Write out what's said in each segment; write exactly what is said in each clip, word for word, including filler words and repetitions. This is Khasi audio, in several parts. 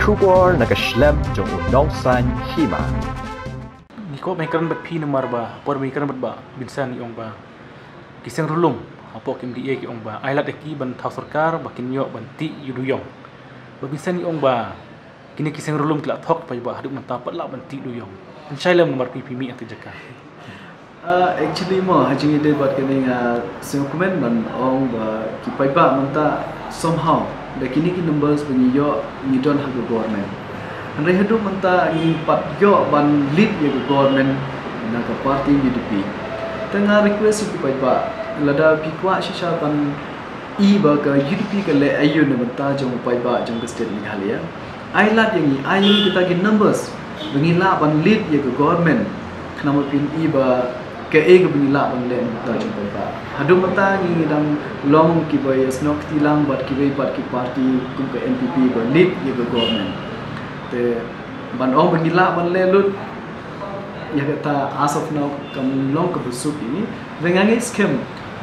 Khubor na ka shlem jong u nongsan hima. Ngi kwah ban kren bad phi namar ba por ba ngi kren bad Bah Vincent ngi ong ba ki seng rulum hapoh ki M D A ki ong ba ai lad ïa ki ban thaw sorkar ba kin ïoh ban tih ïa u duyong. Bah Vincent ngi ong ba kine ki seng rulum ki la thok paidbah haduh mynta pat lah ban tih duyong. Pynshai lem namar phi phi mih ha ka jaka. Ah, actually mo, ha jingïadei bad kane nga sngewkmen ban ong ba ki paidbah mynta somehow da kine ki numbers ba ngi ïoh ngi don ha ka government. Hynrei haduh mynta ngi pat ïoh ban lead ïa ka government na ka party U D P. Te nga request ïa ki paidbah, lada phi kwah shisha ban i ba ka U D P ka leh aïu na bynta jong u paidbah jong ka state Meghalaya, ai lad ïa ngi, ai ïa ngi kita ki numbers ba ngin lah ban lead ïa ka government. Khnang ba phin i ba kaei kaba ngi lah ban leh na bynta jong u paidbah. Haduh mynta ngi, ngi dang long kiba ïasnoh kti lang bad kiwei pat ki party kum ka N P P ba lead ïa ka government. Te ban ong ba ngi lah ban leh lut ïa kata, as of now kam long kaba suk ïa ngi. Te nga ngeit skhem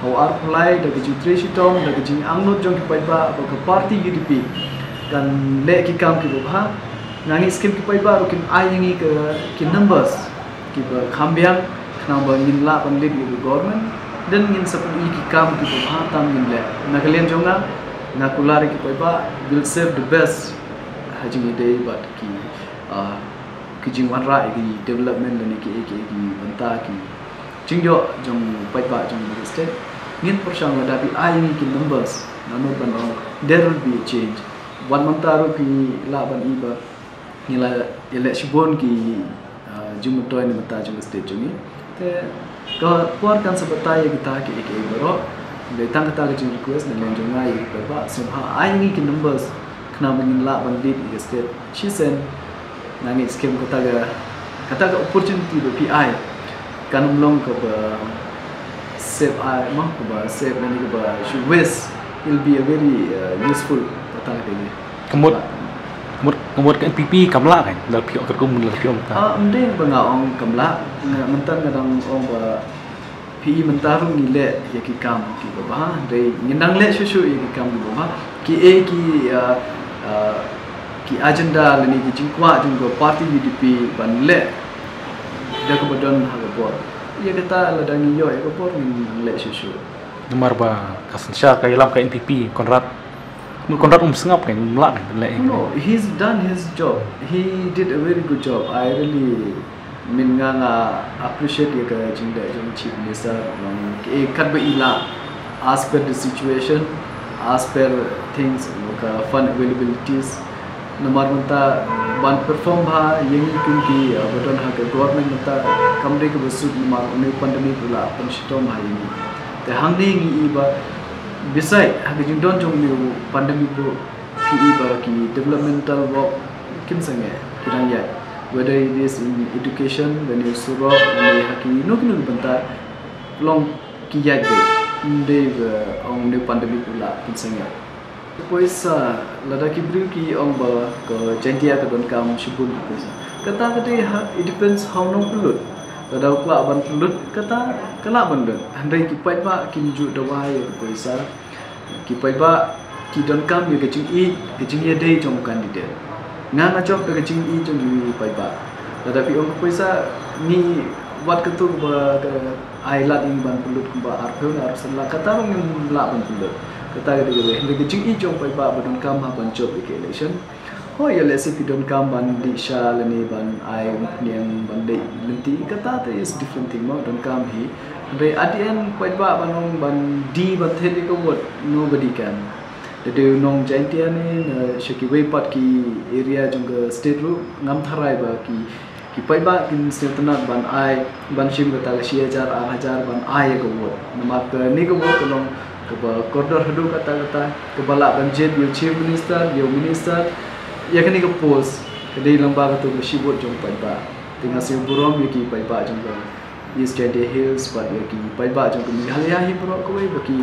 ha u arphew lai da ka jingtrei shitom, da ka jingangnud jong ki paidbah ba ka party U D P kan leh ki kam kiba bha. Nga ngeit skhem ki paidbah ruh kin ai ïa ngi ka, ki numbers kiba kham biang khnang ba ngin lah ban lead ïa ka government. Then ngin sa pyn-i ki kam kiba bha tam ngin leh. Na ka liang jong nga, nga kular ïa ki paidbah, we'll save the best ha jingïadei bad ki, ah, ki jingwanrah ïa ki development lane kiei kiei ki bynta ki jingïoh jong paidbah jong ka state. Ngin pyrshang lada phi ai ngi ki numbers, naduh ban ong there will be a change. Wat mynta ruh phi lah ban i ba ngi la ïaleh shibun ki, ah, jingmyntoi na bynta jong ka state jong ngi. Te ka por kan sa batai ïa kita kiei kiei baroh. Dei tang kata ka jingrequest na liang jong nga ïa ki paidbah, sngewbha ai ngi ki numbers khnang ba ngin lah ban lead ïa ka state shisien. Nga ngeit skhem kata ka, kata ka opportunity ba phi ai kan ym long kaba sep ai mo, kaba sep lane kaba shu waste. It'll be a very, uh, useful kata ka dei. Ka mut, ka mut, ka mut ka N P P kam lah kan, lada phi ong katkum, lada phi ong kata. Ah, ym dei ba nga ong kam lah, nga mynta nga dang ong ba phi i mynta ruh ngi leh ïa ki kam kiba bha, dei ngin nang leh shuh shuh ïa ki kam kiba bha. Kiei ki, ah, ah, ki agenda lane ki jingkwah jong ka party U D P ban leh da kaba don ha ka bor. Ïa kata lada ngi ïoh ïa ka bor ngin nang leh shuh shuh. Namar ba ka synshar ka ïalam ka N P P, Conrad. Conrad um sngap kan, um lah kan leh. No, he's done his job. He did a very good job. I really, I mean, nga, nga appreciate ïa ka jingleh jong Chief Minister, long, eh, katba i lah, as per the situation, as per things, ka fund availabilities. Namar mynta ban perform bha ïa ngi kum ki, eh, ba don ha ka government mynta kam dei kaba suk namar une u pandemic u la pynshitom bha ïa ngi. Te hangne ngi i ba beside ha ka jingdon jong une u pandemic ruh phi i ba ki developmental work kim sangeh, ki dang ïaid. Whether it is in education, lane surok, lane ha kino kino ki bynta, long ki ïaid beit. Ym dei ba ong une u pandemic u la pynsangeh. Poisa, lada ki briew ki ong ba ka Jaintia ka donkam shibun ka poisa. Kata ka dei ha, it depends ha u nongpynlut. Lada u kwah ban pynlut, kata ka lah ban lut. Hynrei ki paidbah kim ju dawa ïa ka poisa. Ki paidbah ki donkam ïa ka jingïeit, ka jingïadei jong u candidate. Nga nga jop da ka jingïeit jong ki paidbah. Lada phi ong ka poisa, ngi wat katto ba ka ai lad ïa ngi ban pynlut kumba arphew ne arphew san lak, kata ruh ngim lah ban pynlut. Kata ka dei kawei. Hynrei ka jingïeit jong u paidbah ba donkam ha ban jop ïa ka election. Hooid, ïa lehse phi donkam ban dih sha lane ban ai umphniang ban leit lynti, kata te is different thing mo, donkam hi. Hynrei at the end, paidbah ban ong ban die ban thied ïa ka vote, nobody can. Da dei u nong Jaintia ne, na sha kiwei pat ki area jong ka state ruh, ngam tharai ba ki Ki paidbah kin sngewtynnat ban ai, ban shim kata ka shi hajar, ar hajar ban ai ïa ka vote. Namar kane ka vote ka long kaba kordor haduh katta katta, kaba lah ban jied ïa u Chief Minister, ïa u Minister, ïa kane ka post, ka dei lyngba kato ka shi vote jong u paidbah. Te nga sngewburom ïa ki paidbah jong ka East Jaintia Hills, bad ïa ki paidbah jong ka Meghalaya hi baroh kawei, ba ki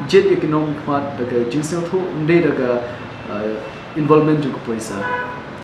jied ïa ki nongmihkhmat da ka jingsngewthuh, ym dei da ka, eh, involvement jong ka poisa.